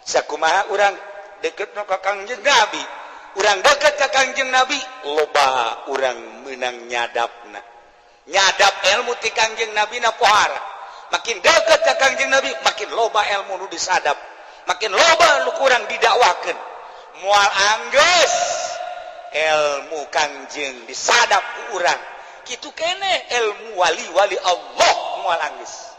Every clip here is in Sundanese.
Sakumaha urang deket ka Kangjeng Nabi, urang deket ka Kangjeng Nabi, loba urang menang nyadapna, nyadap ilmu ti Kangjeng Nabi na pohara. Makin deket ka Kangjeng Nabi, makin loba ilmu nu disadap, makin loba nu kurang didakwakeun. Moal anggeus ilmu Kangjeng disadap ku urang. Kitu kene ilmu wali-wali Allah moal anggeus,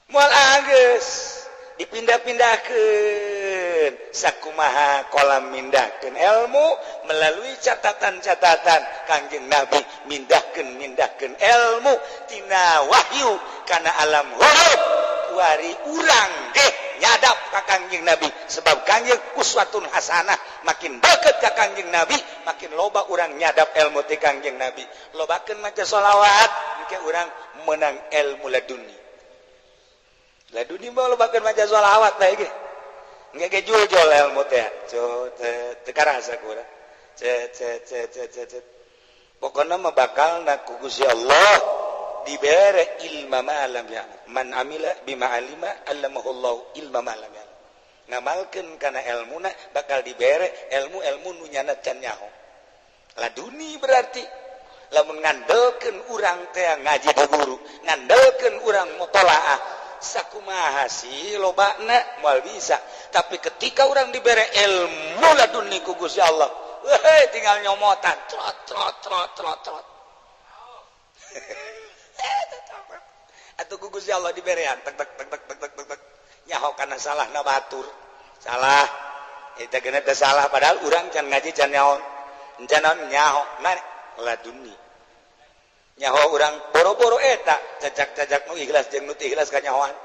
moal anggeus dipindah-pindahkeun. Sakumaha kolam mindahkeun ilmu melalui catatan-catatan Kangjeng Nabi, mindahkeun mindahkeun ilmu tina wahyu kana alam huruf. Kuari urang ge nyadap ka Kangjeng Nabi sebab Kangjeng uswatun hasanah. Makin deket ka Kangjeng Nabi, makin loba urang nyadap ilmu ti Kangjeng Nabi. Lobakeun maca sholawat, engke urang menang ilmu laduni. Laduni mah lobakeun maca sholawat bae ge engke ge jul-jul ilmu teh teu karasa ku urang. Cet cet cet cet cet. Pokona mah bakal na ku Gusti Allah dibere ilma ma lam ya'lam. Man amila bima alima allamahullahu ilma ma lam ya'lam. Ngamalkeun kana elmuna bakal dibere ilmu-ilmu nu nyana can nyaho. Laduni berarti lamun ngandelkeun urang teh ngaji di guru, ngandelkeun urang mutolaah, sakumaha sih lobana moal bisa. Tapi ketika urang dibere ilmu laduni ku Gusti Allah, weh, tinggal nyomotan trot trot trot trot trot. Atau ku Gusti Allah diberean tek tek tek tek tek tek tek tek, nyaho kana salah na batur salah eta geuna teh salah, padahal urang can ngaji, can nyaho, can naon nyaho mana laduni. Nyaho urang boro-boro eta cacak-cacak nu ikhlas jeung nu teu ikhlas kanyahoan.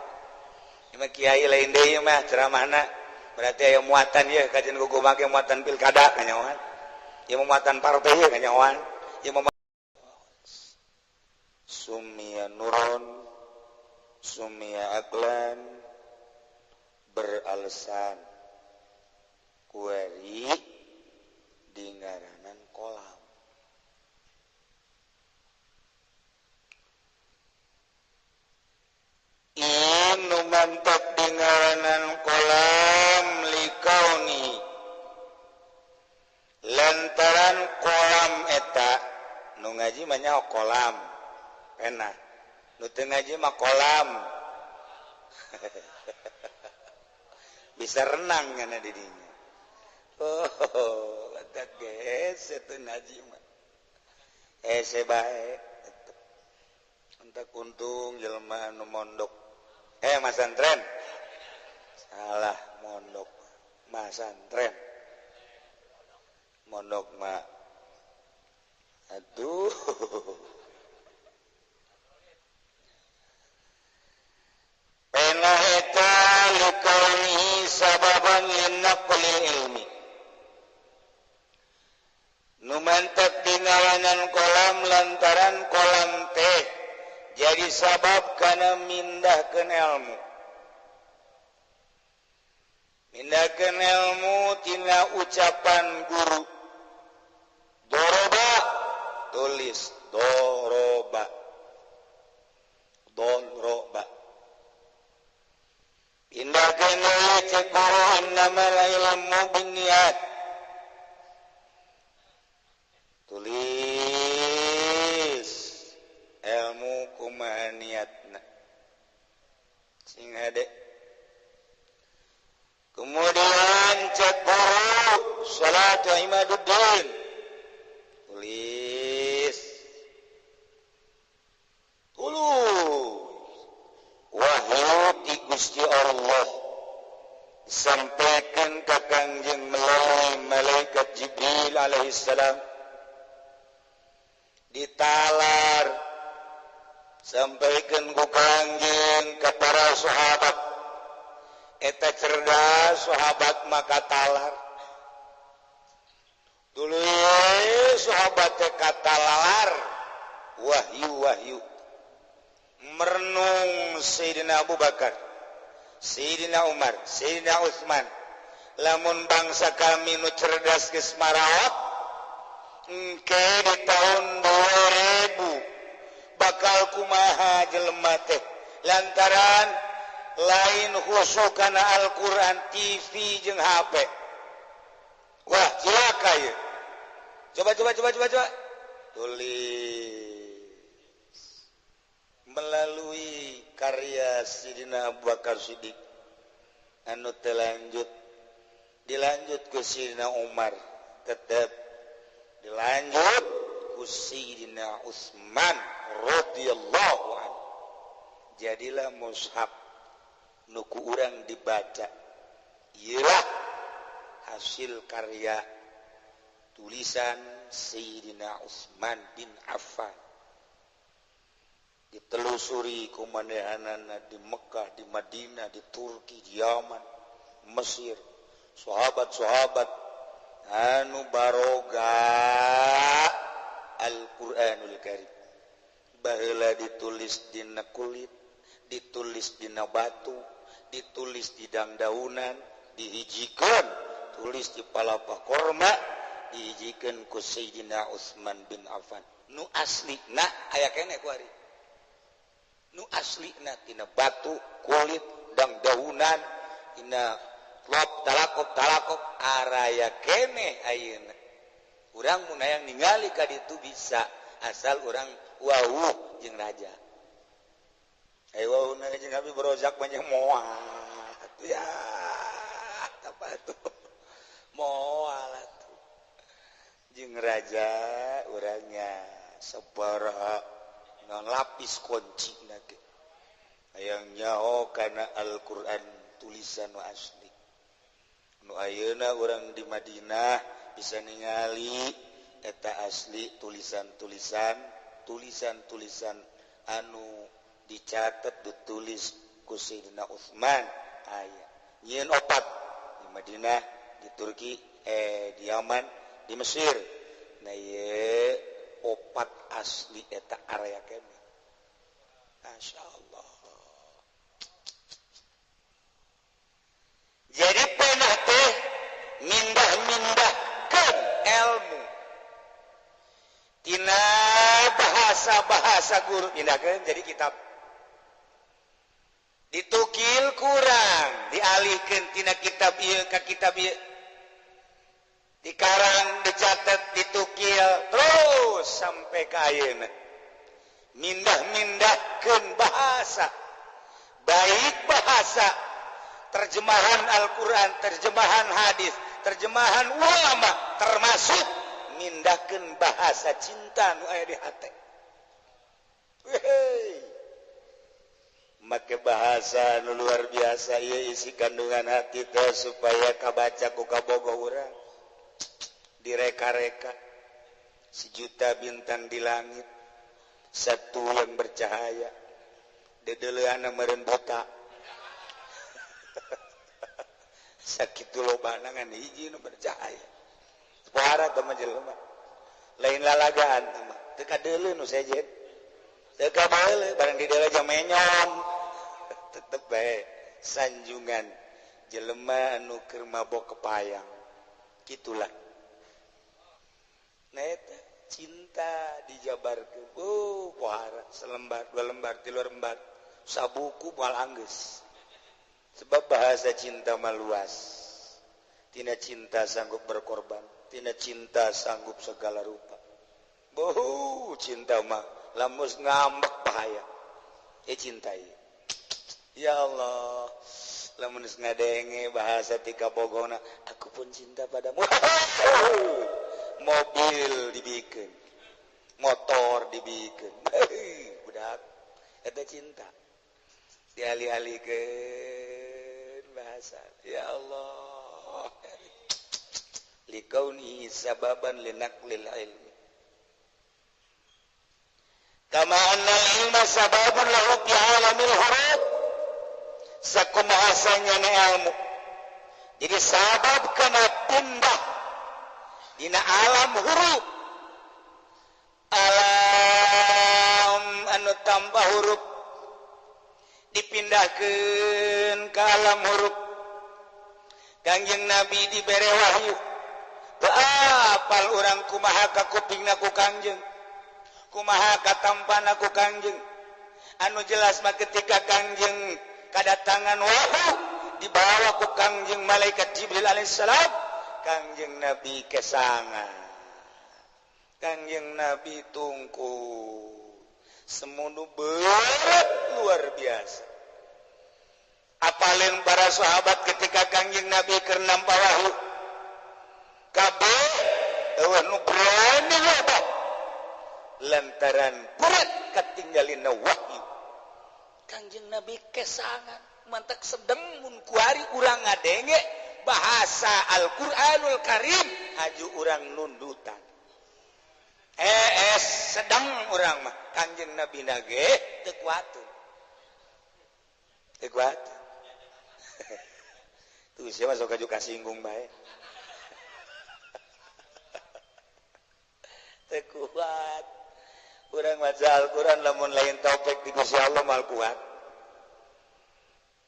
Ieu mah kiai lain deui mah ceramahna, berarti aya muatan ieu kajian gugu make muatan pilkada kanyahoan, ieu muatan partai ieu kanyahoan, ieu mah sumia nuron, sumia aklan, beralasan kueri di ngaranan kolam. Inu mantap di ngaranan kolam likauni lantaran kolam eta nu ngaji mah nyaho kolam enak, nu teu ngaji mah kolam bisa renang kana di dinya. Oh, eta geus teu ngaji mah hese bae. Entak untung jelema anu mondok, masantren, salah, mondok masantren, mondok mah aduh. Pena eta likaunihi sababan linaqlil ilmi. Nu mantep dingaranan kolam lantaran kolam teh jadi sabab kana mindahkeun ilmu. Mindahkeun ilmu tina ucapan guru. Doroba, tulis doroba. Doroba. Indahkeun deui cek guru innamal ilmu binniyat. Tulis ilmu kumaha niatna. Sing hade. Kemudian cek guru salatu imaduddin. Tulis. Tulis. Wahyu ti Gusti Allah disampaikan ka Kangjeng melalui malaikat Jibril alaihissalam, ditalar sampaikan ku Kangjeng ka para sahabat. Eta cerdas sahabat maka talar dulu, sahabat teh katalar wahyu-wahyu. Merenung Sayyidina Abu Bakar, Sayyidina Umar, Sayyidina Utsman, lamun bangsa kami nu cerdas geus maraot engke di tahun 2000 bakal kumaha jelema teh, lantaran Lain khusyuk kana Al-Qur'an, TV jeung HP. Wah, cilaka ieu. Coba coba coba coba coba. Tulis melalui karya Sidina Abu Bakar Siddiq anu terlanjut, dilanjut ku Sidina Umar, tetap dilanjut ku Sidina Utsman radhiyallahu anhu. Jadilah mushaf nu ku urang dibaca. Iyalah hasil karya tulisan Sayyidina Utsman bin Affan. Ditelusuri ku manehanana di Mekah, di Madinah, di Turki, di Yaman, Mesir, sahabat-sahabat anu baroga Al-Qur'anul Karim. Baheula ditulis dina kulit, ditulis dina batu, ditulis di dangdaunan, dihijikeun, tulis di palapa korma, dihijikeun ku Sayyidina Utsman bin Affan. Nu asli na aya keneh ku ari. Nu asli na tina batu, kulit, dangdaunan, tina lop talakop talakop araya keneh ayeuna. Urang mun hayang ningali ka ditu bisa, asal urang wawuh jeung raja. Ayo wawuh na jeung Habib Rozak banyak moal. Ya, apa tuh? Moal atuh. Jeung raja urangnya sabaraha non lapis kunci na ge. Hayang nyaho kana Al-Qur'an tulisan nu asli. Nu ayeuna urang di Madinah bisa ningali eta asli tulisan-tulisan, tulisan-tulisan anu dicatat ditulis ku Sayyidina Utsman aya. Nyieun opat di Madinah, di Turki, di Yaman, di Mesir. Nah ieu opat asli eta area keneh. Masya Allah. Jadi penah teh mindah-mindahkeun ilmu tina bahasa-bahasa guru pindahkeun jadi kitab. Ditukil kurang, dialihkeun tina kitab ieu ka kitab ieu. Dikarang, dicatat, ditukil terus sampai ka ayeuna. Mindah-mindahkeun bahasa. Baik bahasa terjemahan Al-Qur'an, terjemahan hadis, terjemahan ulama, termasuk mindahkeun bahasa cinta nu aya di hate. Wehey. Make bahasa nu luar biasa ieu isi kandungan hati teh supaya kabaca ku kabogoh urang. Direka-reka sejuta bintang di langit, satu yang bercahaya, dedeleana meureun buta. Sakitu lobana ngan hiji nu bercahaya. Pohara teh mah jelema. Lain lalagaan teh mah. Teu kadeuleu nu sejen. Teu kadeuleu barang di deuleu jang menyom. Tetep bae sanjungan jelema anu keur mabok kepayang. Kitulah. Nah eta cinta dijabarkeun. Oh, pohara selembar, dua lembar, tilu lembar, sabuku moal anggeus. Sebab bahasa cinta mah luas. Tina cinta sanggup berkorban, tina cinta sanggup segala rupa. Boh, cinta mah lamun ngambek bahaya. Cinta ieu. Ya Allah, lamun geus ngadenge bahasa tika bogona, aku pun cinta padamu. Mobil dibikin, motor dibikin, budak, eta cinta. Dialih-alihkeun bahasa. Ya Allah. Likaunihi sababan linaqlil ilmi. Kama anna ilma sababun lahu fi alamil huruf. Sakumahasanya na ilmu. Jadi sabab kana pindah dina alam huruf. Alam anu tambah huruf dipindahkeun ka alam huruf. Kangjeng Nabi dibere wahyu. Teu apal urang kumaha ka kupingna ku Kangjeng, kumaha katampana ku Kangjeng. Anu jelas mah ketika Kangjeng Kedatangan wahyu dibawa ku Kangjeng malaikat Jibril alaihissalam. Kangjeng Nabi kesangan, Kangjeng Nabi tungku semono berat luar biasa. Apalin para sahabat ketika Kangjeng Nabi keur nampa wahyu, kabeh eueuh nu berani loba lantaran berat katinggalina wahyu. Kangjeng Nabi kesangan, mantak sedeng mun kuari urang ngadenge bahasa Al-Qur'anul Karim haju urang nundutan. Sedang urang mah. Kangjeng Nabi nage teu kuat. Teu kuat. Tuh siapa sok aju kasinggung bae. Teu kuat. Urang maca Al-Qur'an lamun lain taufik di Gusti Allah mal kuat.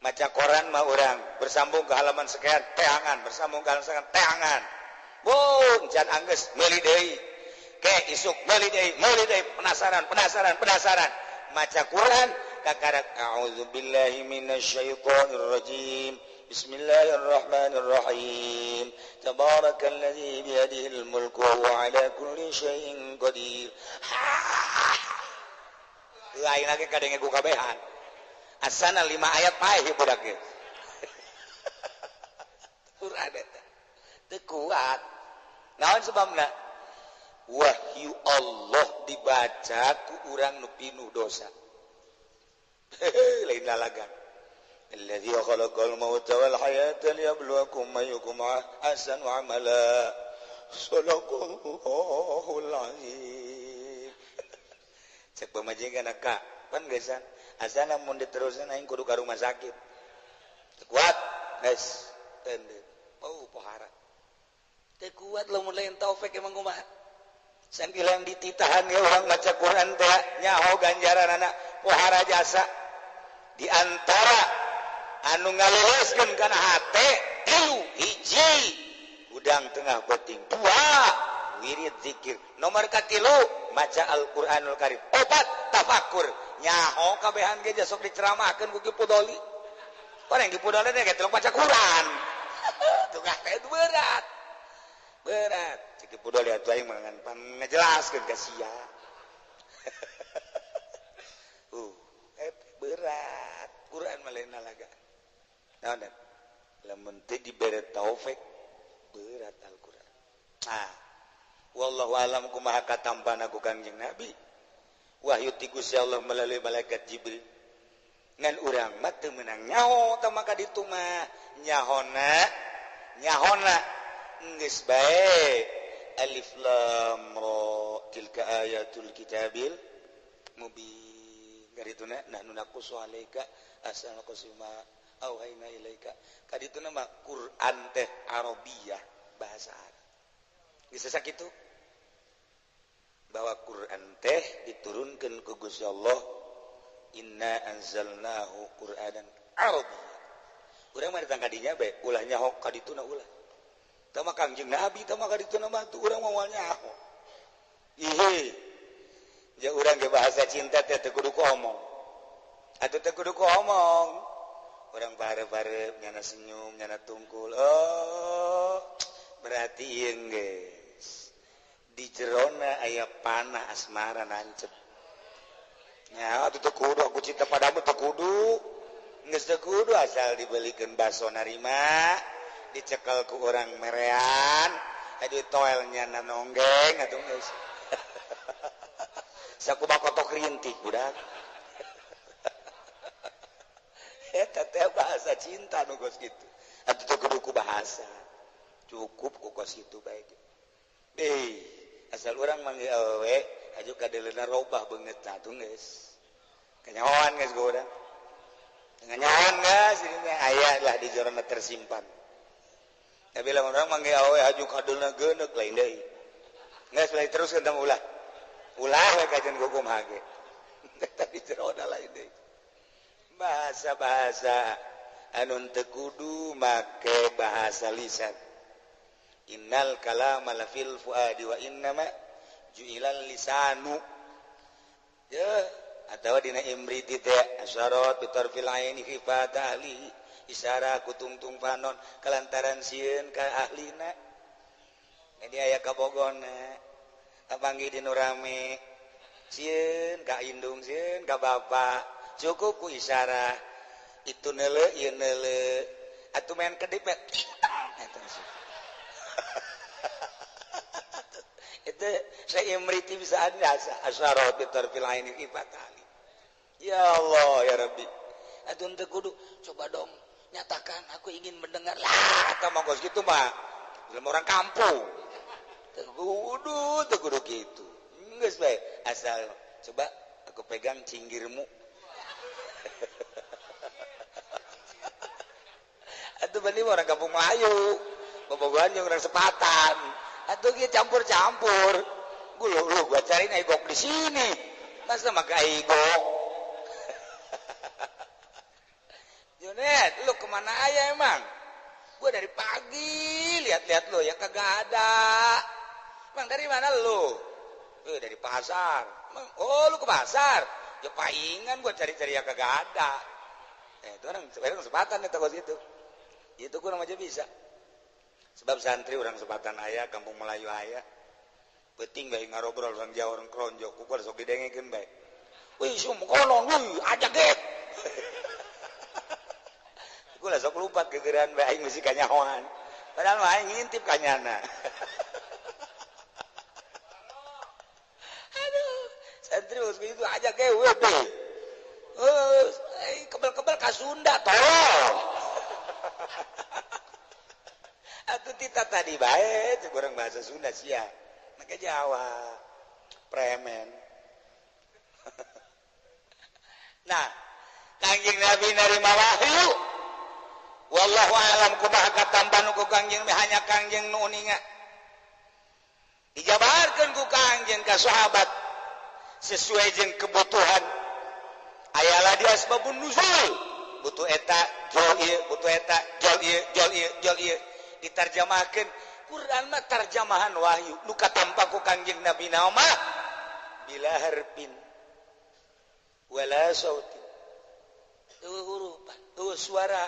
Maca koran mah urang bersambung ke halaman sekian teangan, bersambung ke halaman sekian teangan. Bung can anggeus meuli deui. Ke isuk meuli deui, penasaran, penasaran, penasaran. Maca Quran kakarak a'udzubillahi minasyaitonir rajim. Bismillahirrahmanirrahim. Tabarakalladzi biyadihil mulku wa huwa ala kulli syai'in qadir. Lain lagi kadenge ku kabehan. Asana 5 ayat paeh budak ge. Quran eta teu kuat. Naon sebabna? Wahyu Allah dibaca ku urang nu pinuh dosa. Lain lalagan. Alladzi khalaqal mauta wal hayata liyabluwakum ayyukum ahsanu amala. Shadaqallahul azim. Cek pamajikan ka, pan geusan. Asana mun diteruskeun aing kudu ka rumah sakit. Teu kuat, guys. Teu oh pohara. Teu kuat lamun lain taufik emang kumaha. Sambilan dititahan ya urang maca Quran teh nyaho ganjaranana pohara jasa. Di antara anu ngaloloskeun kana hate tilu, hiji hudang tengah beuting, dua wirid zikir, nomor katilu maca Al-Qur'anul Karim, opat tafakur. Nyaho kabehan ge sok diceramahkeun ku Ki Pudoli. Orang Ki Pudoli teh geus maca Quran. Tungah teh berat. Berat. Cek Ki Pudoli atuh aing mah ngan pangajelaskeun ka sia. Berat. Quran mah lain lalaga. Naon da? Lamun teu dibere taufik berat Al-Qur'an. Ah. Wallahu alam kumaha katampana ku Kangjeng Nabi. Wahyu ti Gusti Allah melalui malaikat Jibril. Ngan urang mah teu meunang nyaho tah maka ditu mah nyahona nyahona geus bae alif lam ra tilka ayatul kitabil mubin. Karituna nahnu naqussu alaika asal qasima auhayna ilaika. Kadituna mah Quran teh Arabiyah, bahasa Arab. Geus sakitu bahwa Quran teh diturunkan ku Gusti Allah, inna anzalnahu Qur'anan Arabiyya. Urang mah datang ka dinya bae ulah nyaho ka dituna ulah. Tah mah Kangjeng Nabi tah mah ka dituna mah tuh urang moal nyaho. Ih. Ja urang ge bahasa cinta teh teu kudu ku omong. Atuh teu kudu ku omong. Urang bare-bare nyana senyum, nyana tungkul. Oh, berarti ieu geus. Di jerona aya panah asmara nancep. Nya atuh teu kudu aku cinta padamu teu kudu. Geus teu kudu asal dibelikeun baso narima, dicekel ku urang merean, adi toel nyana nonggeng atuh geus. Sakumaha kotok rintik budak. Eta teh bahasa cinta nu geus kitu. Atuh teu kudu ku bahasa. Cukup ku kos kitu bae. Asal urang manggil awewe aju kadeleuna robah beungeutna atuh geus. Kanyahoan geus ku urang. Kanyahoan geus ini teh aya lah di jerona tersimpan. Tapi lamun urang manggil awewe aju kadeleuna geuneuk lain deui. Geus lain teruskeun tah ulah. Ulah we kajian ku kumaha ge. Eta di jerona lain deui. Bahasa-bahasa anu teu kudu make bahasa lisan. Innal kalama la fil fuadi wa innama ju'ilal lisanu. Ya, Atawa dina imriti teh asyarat bitarfil aini khifat ahli, isyarah kutungtung panon kalantaran sieun ka ahlina. Jadi aya kabogona kapanggih di nu rame, sieun ka indung, sieun ka bapa, cukup ku isyarah itu neuleuh ieu neuleuh atuh main kedip eta. Itu saya imriti bisa ada asyarat bitarfil aini khifat ahli. Ya Allah ya Rabbi, atuh teu kudu coba dong nyatakan aku ingin mendengar lah atau mau gos gitu mah dalam orang kampung teu kudu gitu geus bae asal coba aku pegang cinggirmu. Atuh bani orang kampung Melayu bobogohan jeung orang sepatan atuh ge campur-campur gua lu gua cariin aigok di sini masa maka aigok. Junet, lu kemana aja emang? Gua dari pagi lihat-lihat lu ya kagak ada. Emang dari mana lu? Dari pasar. Emang, oh lu ke pasar? Ya paingan gua cari-cari ya kagak ada. Itu orang sepatan eta kos gitu. Itu kurang aja bisa. Sebab santri orang sepatan aya, kampung Melayu aya. Penting bae ngarobrol orang Jawa orang Kronjo, ku sok didengekeun bae. Wih, sum konon, wih, aja ge. Gua sok lupa kegeran bae aing mesti kanyahoan. Padahal mah aing ngintip kanyana. Aduh, santri geus kitu aja ge we deh. Kebel-kebel ka Sunda tolong. Atuh tita tadi bae teu kurang bahasa Sunda sia. Make Jawa. Premen. Nah, Kangjeng Nabi narima wahyu. Wallahu alam kumaha katampan ku Kangjeng hanya Kangjeng nu uninga. Dijabarkeun ku Kangjeng ka sahabat sesuai jeung kebutuhan. Ayalah di asbabun nuzul. Butuh eta jol ieu, butuh eta jol ieu, jol ieu, jol ieu. Ditarjamahkeun Quran mah tarjamahan wahyu nu katampa ku Kangjeng Nabi mah bila harfin wala sautin. Eueuh hurupan, eueuh suara.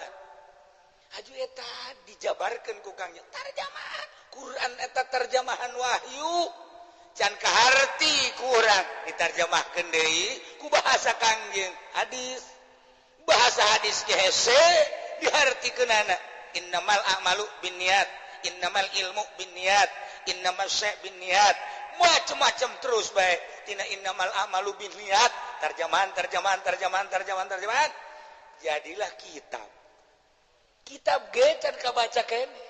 Haju eta dijabarkeun ku Kangjeng tarjamahan Quran eta terjemahan wahyu can kaharti ku urang ditarjemahkeun deui ku bahasa Kangjeng hadis, bahasa hadis ge hese dihartikeunana innamal a'malu binniyat, innamal ilmu binniyat, innamas syai' binniyat, macam-macam terus bae tina innamal a'malu binniyat, terjemahan terjemahan terjemahan terjemahan terjemahan jadilah kitab. Kitab ge can kabaca keneh.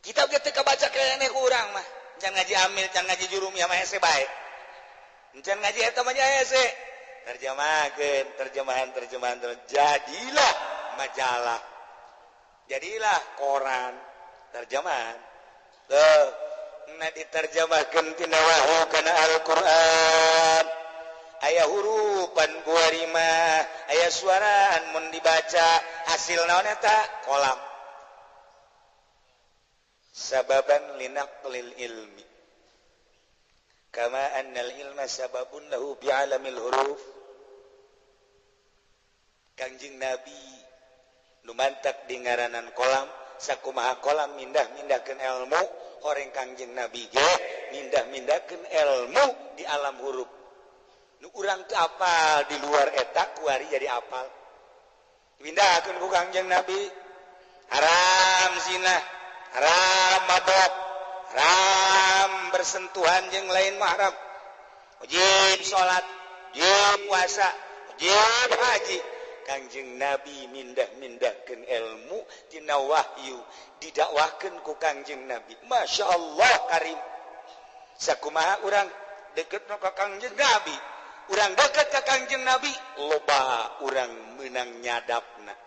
Kitab ge teu kabaca keneh ku urang mah. Can ngaji amil, can ngaji jurumiyah mah hese bae. Can ngaji eta mah hese. Terjemahkeun, terjemahan, terjemahan, jadilah majalah. Jadilah koran, terjemahan. Tuh, nah diterjemahkeun tina wahyu kana Al-Qur'an. Aya hurupan kuarima, aya suaraan mun dibaca hasil naon eta kolam. Sababan linaqlil ilmi. Kama annal ilma sababun lahu bi'alamil huruf. Kangjeng Nabi nu mantak di ngaranan kolam, sakumaha kolam mindah-mindahkeun ilmu, horeng Kangjeng Nabi ge mindah-mindahkeun ilmu di alam huruf. Nu urang teu apal di luar eta kuari jadi apal. Pindahkeun ku Kangjeng Nabi. Haram zina, haram mabok, haram bersentuhan jeung lain mahram. Wajib salat, wajib puasa, wajib haji. Kangjeng Nabi mindah-mindahkeun ilmu tina wahyu, didakwahkeun ku Kangjeng Nabi. Masya Allah karim. Sakumaha urang deketna ka Kangjeng Nabi. Urang deket ka Kangjeng Nabi, loba urang menang nyadapna.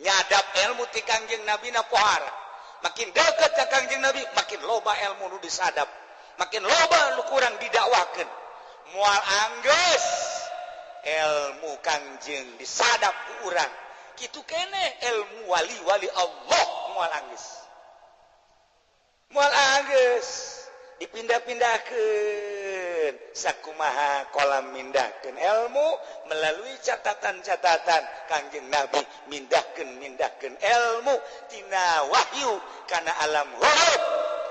Nyadap ilmu ti Kangjeng Nabi na pohara. Makin deket ka Kangjeng Nabi, makin loba ilmu nu disadap. Makin loba nu kurang didakwahkeun. Moal anggeus ilmu Kangjeng disadap ku urang. Kitu keneh ilmu wali-wali Allah moal anggeus. Moal anggeus dipindah-pindahkeun. Mindahkeun sakumaha kolam mindahkeun ilmu melalui catatan-catatan Kangjeng Nabi, mindahkeun mindahkeun ilmu tina wahyu kana alam huruf.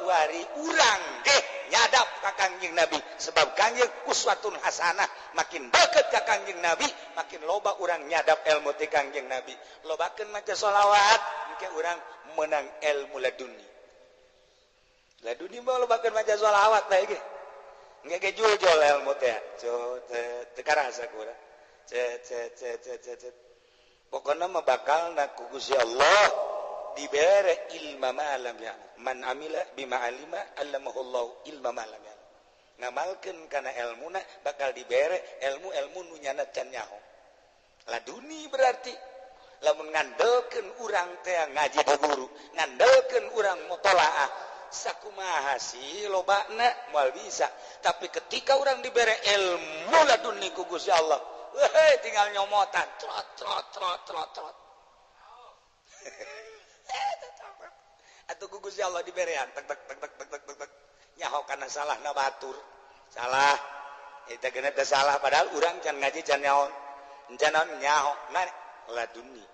Kuari urang ge nyadap ka Kangjeng Nabi, sebab Kangjeng uswatun hasanah. Makin deket ka Kangjeng Nabi, makin loba urang nyadap ilmu ti Kangjeng Nabi. Lobakeun maca sholawat, engke urang menang ilmu laduni. Laduni mah lobakeun maca sholawat bae ge. Engke ge jul-jul ilmu teh. Teu karasa ku urang. Cet cet cet cet cet. Pokona mah bakalna ku Gusti Allah dibere ilma ma lam ya. Man amila bima alima allamahullahu ilma ma lam ya. Ngamalkeun kana elmuna bakal dibere ilmu-ilmu nu nyana can nyaho. Laduni berarti lamun ngandelkeun urang teh ngaji di guru, ngandelkeun urang mutolaah, sakumaha sih lobana moal bisa. Tapi ketika urang dibere ilmu laduni ku Gusti Allah, weh, tinggal nyomotan trot trot trot trot trot. Atuh ku Gusti Allah diberean tek tek tek tek tek tek tek, nyaho kana salahna batur. Salah eta geuna teh salah, padahal urang can ngaji, can nyaho, can naon nyaho mana laduni.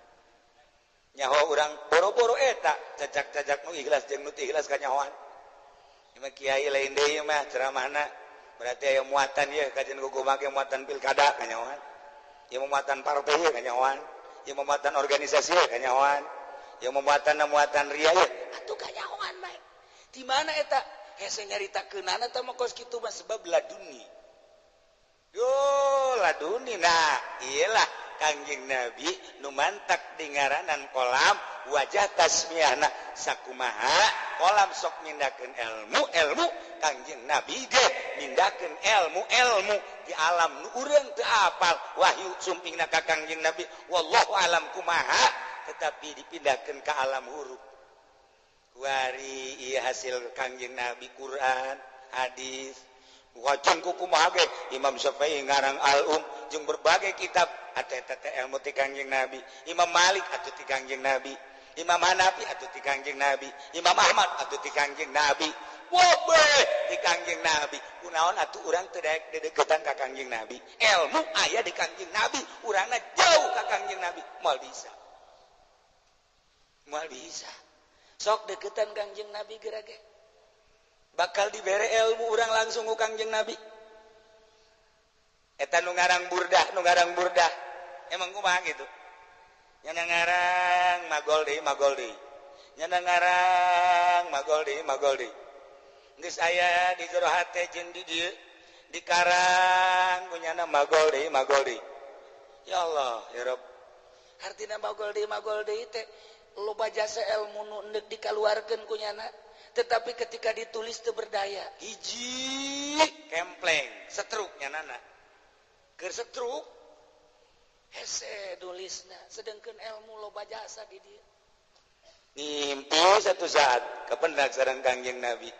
Nyaho urang boro-boro eta cacak-cacak nu ikhlas jeung nu teu ikhlas kanyahoan. Ieu mah kiai lain deui mah ceramahna, berarti aya muatan ieu kajian kumaha, muatan pilkada kanyahoan. Ieu muatan partai ieu kanyahoan. Ieu muatan organisasi ieu kanyahoan. Ieu muatan muatan ria ieu atuh kanyahoan bae. Di mana eta hese nyaritakeunana teh mah kos kitu mah, sebab laduni. Yo laduni, nah iyalah Kangjeng Nabi nu mantak dingaranan kolam wajah tasmiahna sakumaha kolam sok mindahkeun ilmu ilmu, Kangjeng Nabi ge mindahkeun ilmu ilmu di alam nu urang teu apal. Wahyu sumpingna ka Kangjeng Nabi wallahu alam kumaha, tetapi dipindahkeun ka alam huruf. Kuari ieu hasil Kangjeng Nabi, Quran, hadis. Wajeng kumaha ge Imam Syafi'i ngarang Al-Um jeung berbagai kitab atuh eta teh ilmu ti Kangjeng Nabi. Imam Malik atuh ti Kangjeng Nabi, Imam Hanafi atuh ti Kangjeng Nabi, Imam Ahmad atuh ti Kangjeng Nabi, wobe ti Kangjeng Nabi. Kunaon atuh urang teu daek dedeketan ka Kangjeng Nabi? Ilmu aya di Kangjeng Nabi, urangna jauh ka Kangjeng Nabi, moal bisa. Moal bisa. Sok deketan Kangjeng Nabi geura ge. Bakal dibere ilmu urang langsung ku Kangjeng Nabi. Eta nu ngarang burdah, nu ngarang burdah. Emang kumaha gitu? Nya ngarang magol deui, magol deui. Nya ngarang magol deui, magol deui. Geus aya di jero hate jeung di dieu dikarang ku nyana magol deui, magol deui. Ya Allah, ya Rabb. Hartina magol deui, magol deui teh loba jasa ilmu nu endek dikaluarkeun ku nyana, tetapi ketika ditulis teu berdaya. Hiji kempleng setruk nyanana. Keur setruk hese nulisna, sedengkeun ilmu loba jasa di dieu. Ngimpi satu saat kependak sareng Kangjeng Nabi.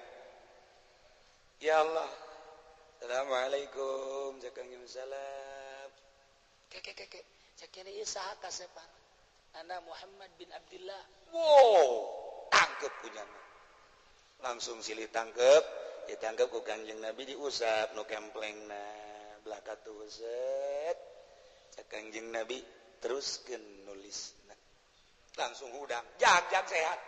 Ya Allah. Assalamualaikum, Kangjeng salam. Keke keke, cek ieu saha kasepan? Ana Muhammad bin Abdullah. Wow, tangkep punyana. Langsung silih tangkep, ditangkep ku Kangjeng Nabi, diusap nu kemplengna belaka tuh set. Cek Kangjeng Nabi teruskeun nulisna. Langsung hudang, jag-jag sehat.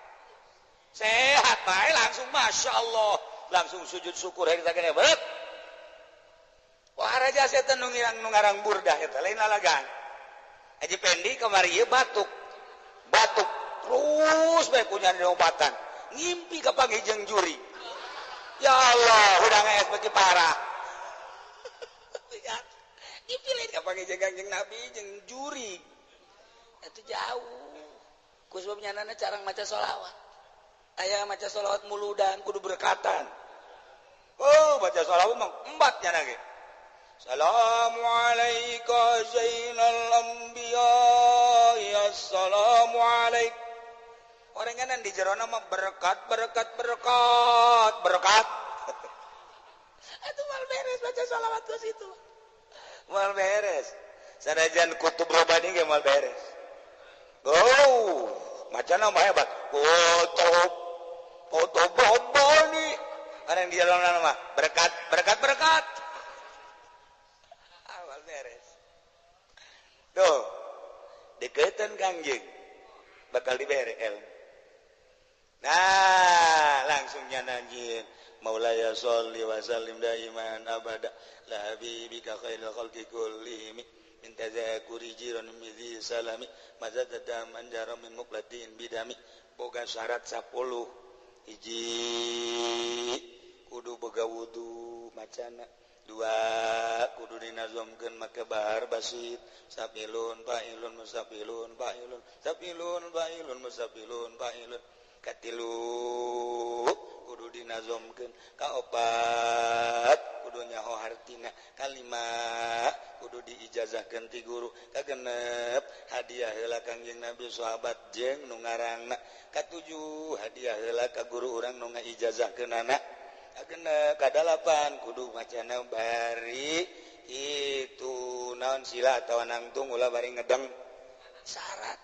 Sehat bae langsung Masya Allah. Langsung sujud syukur hari teh bet. Wah raja setan nu ngarang burdah eta lain lalagan. Haji Pendi kamari ieu batuk. Batuk terus bae kunyana diobatan. Ngimpi kapanggih jeung juri. Ya Allah, udah ngees beuki parah. Ngimpi lain kapanggih jeung Kangjeng Nabi jeung juri. Itu jauh. Ku sebab nyanana carang maca sholawat. Aya maca sholawat muludan kudu berkatan. Oh, baca sholawat mah embat nyana ge. Assalamualaikum zainal anbiya, assalamualaikum. Orang kanan di jerona mah berkat berkat berkat berkat. Itu mal beres baca sholawat ke situ. Mal beres. Sanajan kutub robani ge mal beres. Oh, macana mah hebat. Kutub kutub robani. Orang di jerona mah berkat berkat berkat. Tuh deketan Kangjeng bakal dibere ilmu. Nah langsung nyanyiin Maulaya sholli wa sallim daiman abada la habibika khairil khalqi kullihim min tazakuri jiran midhi salami mazadada manjara min muqlatin bidami. Boga syarat 10 hiji kudu boga wudu macana, dua kudu dinazomkeun make bahar basit, sapilun fa'ilun musafilun fa'ilun sapilun fa'ilun musafilun fa'ilun, katilu kudu dinazomkeun, kaopat kudu nyaho hartina, kalima kudu diijazahkeun ti guru, kagenep hadiah heula Kangjeng Nabi sahabat jeung nu ngarangna, katujuh hadiah heula ka guru urang nu ngaijazahkeunana, kagenep kadalapan kudu macana bari itu naon sila atawa nangtung ulah bari ngedeng. Syarat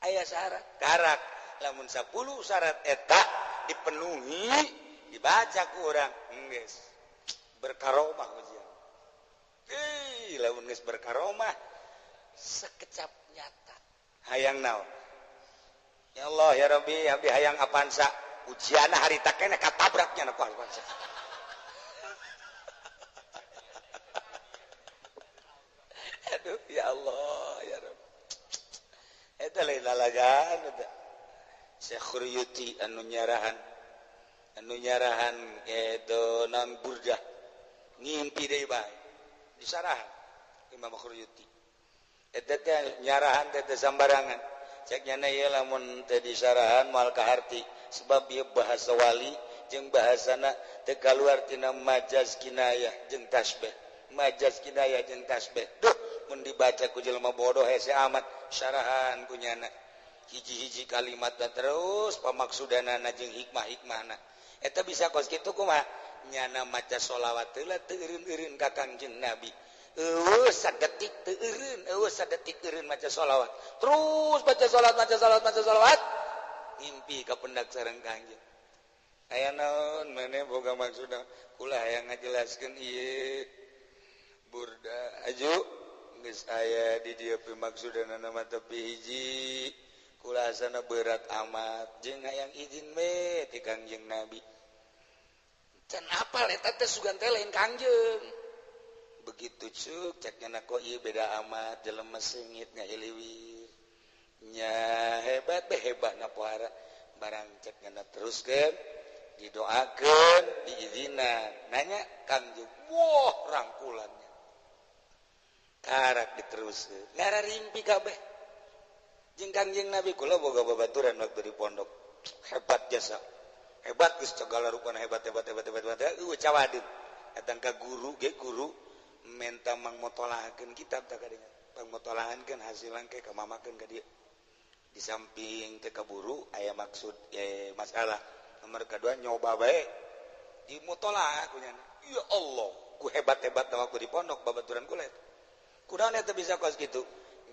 aya syarat karak lamun 10 syarat eta dipenuhi dibaca ku urang geus berkaromah ujian. Ih lamun geus berkaromah sekecap nyata hayang naon ya Allah ya Rabbi abdi hayang Avanza ujianna harita keneh katabraknya ku Avanza. Aduh ya Allah ya Rabbi eta lain lalagaan eta. Syekh Khuriyuti anu nyarahan itu non burdah ngimpi deui bae disarahan Imam Khuriyuti eta teh nyarahan teh teh sambarangan cek nyana ieu lamun teh disarahan moal kaharti sebab ieu bahasa wali jeung bahasana teu kaluar tina majaz kinayah jeung tasbih, majaz kinayah jeung tasbih. Duh mun dibaca ku jelema bodoh hese amat syarahan ku nyana hiji-hiji kalimat dan terus pamaksudanana jeung hikmah-hikmahna eta bisa kos kitu kumaha nyana maca sholawat heula teu eureun-eureun ka Kangjeng Nabi eueuh sadetik teu eureun eueuh sadetik eureun maca sholawat terus baca sholawat maca sholawat maca sholawat ngimpi ka pendak sareng Kangjeng aya naon maneh boga maksudna kula hayang ngajelaskeun ieu burda aju geus aya di dieu pimaksudanana mah tapi hiji kula asana berat amat jeung hayang izin we ti Kangjeng Nabi can apal eta teh sugan teh lain Kangjeng begitu cuk cek nyana kok ieu beda amat jelema seungit ngahiliwir nya hebat be hebatna pohara barang cek nyana teruskeun didoakeun diizinan nanya Kangjeng wah rangkulannya karak diteruskeun ngararimpi kabeh jeung Kangjeng Nabi. Kula boga babaturan waktu di pondok hebat jasa hebat geus segala rupana hebat hebat hebat hebat hebat eueuh cawadeun datang ka guru ge guru menta mangmotolahakeun kitab tah kadinya pangmotolahankeun hasilan ke ka mamakeun ka dieu di samping teh kaburu aya maksud masalah nomor kedua nyoba bae di mutolaah ku nyana ya Allah ku hebat-hebat waktu di pondok babaturan kula eta kunaon eta bisa kos kitu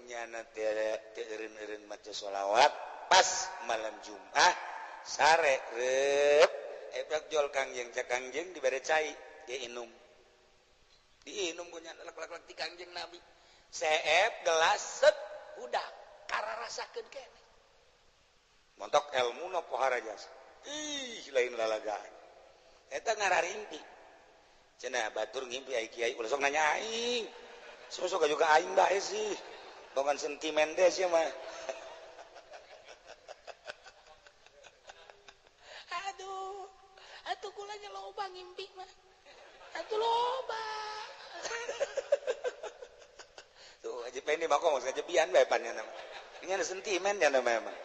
nyana teu eureun-eureun maca sholawat pas malam Jumat sare reup efek jol Kangjeng cak Kangjeng dibere cai dia inum diinum ku nyana lek-lek ti Kangjeng Nabi seep gelas set udah kararasakeun keneh montok elmuna pohara jasa ih lain lalagaan eta ngararimpi cenah batur ngimpi ai kiai ulah sok nanya aing sok juga aing bae sih bongan sentimen deh sih mah. Aduh, atuh kulanya loba ngimpi mah. Atuh loba. Tuh aja pende mah kok ngajebian bae pan nya nama. Ini ada sentimen nya nama emang.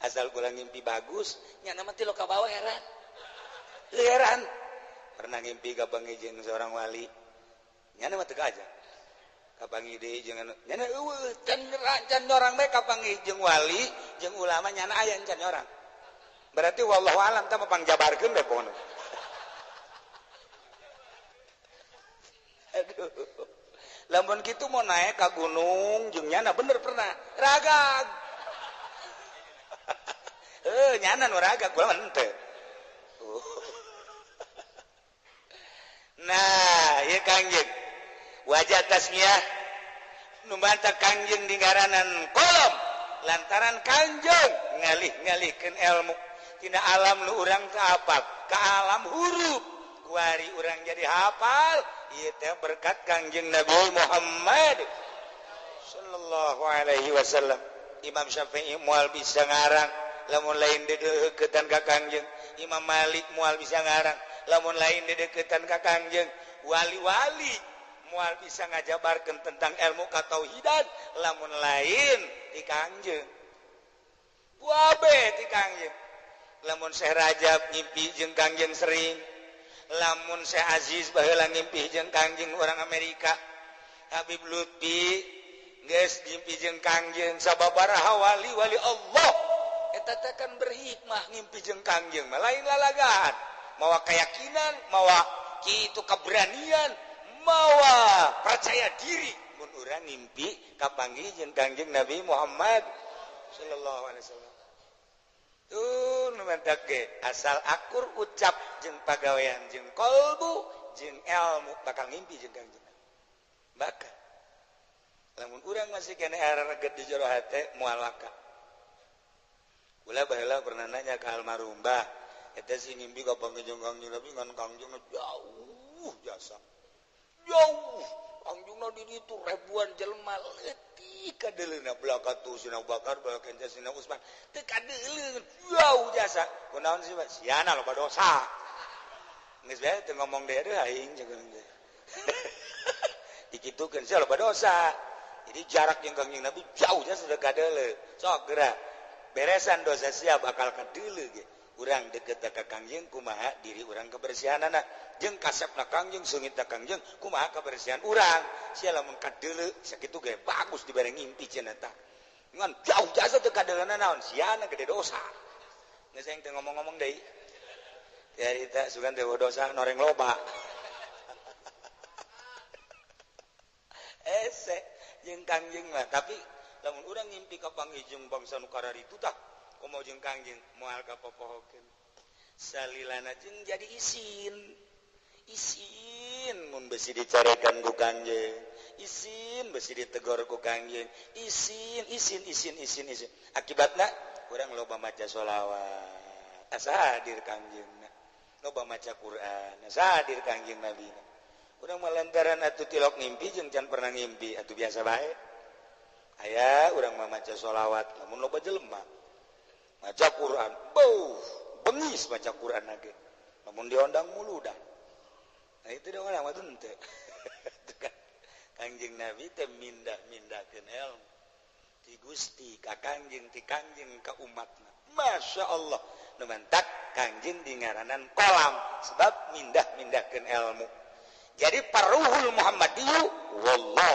Asal kula ngimpi bagus, nya nama teh lo ka bawah heran. Heran. Pernah ngimpi ka panggih seorang wali. Nya nama teu aja. Kapanggih deui jeung anu nyana eueuh can orang bae kapanggih jeung wali jeung ulama nyana aya can orang. Berarti wallahu alam tah pangjabarkeun bae pokona. Aduh. Lamun kitu mau naik ka gunung jeung nyana bener pernah ragag. Heuh nyana nu ragag kula mah henteu. Nah, ieu Kangjeng. Wajah tasmiyah Nu matak Kangjeng dingaranan kolam lantaran Kangjeng ngalih-ngalihkeun ilmu tina alam nu urang teu apal ka alam huruf kuari urang jadi hafal. Ieu teh berkat Kangjeng Nabi Muhammad sallallahu alaihi wasallam. Imam Syafi'i moal bisa ngarang lamun lain dedeukeutan ka Kangjeng. Imam Malik moal bisa ngarang lamun lain dedeukeutan ka Kangjeng. Wali-wali moal bisa ngajabarkeun tentang ilmu katauhidan lamun lain ti Kangjeng. Wabe ti Kangjeng. Lamun Syekh Rajab ngimpi jeung Kangjeng sering, lamun Syekh Aziz baheula ngimpi jeung Kangjeng orang Amerika, Habib Lutfi geus ngimpi jeung Kangjeng, sababaraha wali-wali Allah eta teh kan berhikmah ngimpi jeung Kangjeng mah lain lalagaan, mawa keyakinan, mawa kitu keberanian, mawa percaya diri mun urang ngimpi kapanggih jeung Kangjeng Nabi Muhammad sallallahu alaihi wasallam. Tuh nu mentak ge asal akur ucap jeung pagawean jeung kolbu jeung ilmu bakal ngimpi jeung Kangjeng. Bakal lamun urang masih keneh areget di jero hate moal waka. Kula baheula pernah nanya ka almarhum Mbah, eta sih ngimpi kapanggih jeung Kangjeng Nabi ngan Kangjeng jauh jasa. Jauh Kangjengna di ditu ribuan jelema leutik kadeuleuna belaka tuh Sina Abu Bakar belaka Sina Utsman teu kadeuleun jauh jasa. Kunaon sih Pak? Siana loba dosa. Geus bae teu ngomong deui aduh aing jeung teh. Dikitukeun sia loba dosa. Jadi jarak jeung Kangjeng Nabi jauh jasa sudah kadeuleu. Sok geura beresan dosa sia bakal kadeuleu ge. Urang deket ka Kangjeng kumaha diri urang kebersihanana jeung kasepna Kangjeng seungitna Kangjeng kumaha kebersihan urang sia lamun kadeuleu sakitu ge bagus dibere ngimpi cenah tah ngan jauh jasa teu kadeuleuna naon siana gede dosa geus aing teu ngomong-ngomong deui teh harita sugan teh dosa noreng loba ese jeung Kangjeng mah. Tapi lamun urang ngimpi ka panggih jeung bangsa nu kararitu tah komo jeung Kangjeng moal kapopohokeun salilana jeung jadi isin isin mun besi dicarekan ku Kangjeng, isin besi ditegor ku Kangjeng, isin isin isin isin isin akibatna urang loba maca sholawat asa hadir Kangjengna, loba maca Quran asa hadir Kangjeng Nabina. Urang mah lantaran atuh tilok ngimpi jeung can pernah ngimpi atuh biasa bae aya urang mah maca sholawat lamun loba jelema maca Quran, beuh, bengis maca Quran lagi. Namun diondang mulu dah. Nah itu dong orang mah teu. Kangjeng Nabi teh mindah-mindahkeun ilmu ti Gusti ka Kangjeng, ti Kangjeng ka umatna. Masya Allah. Nu mantak Kangjeng dingaranan kolam sebab mindah-mindahkeun ilmu. Jadi paruhul Muhammadiyu wallahu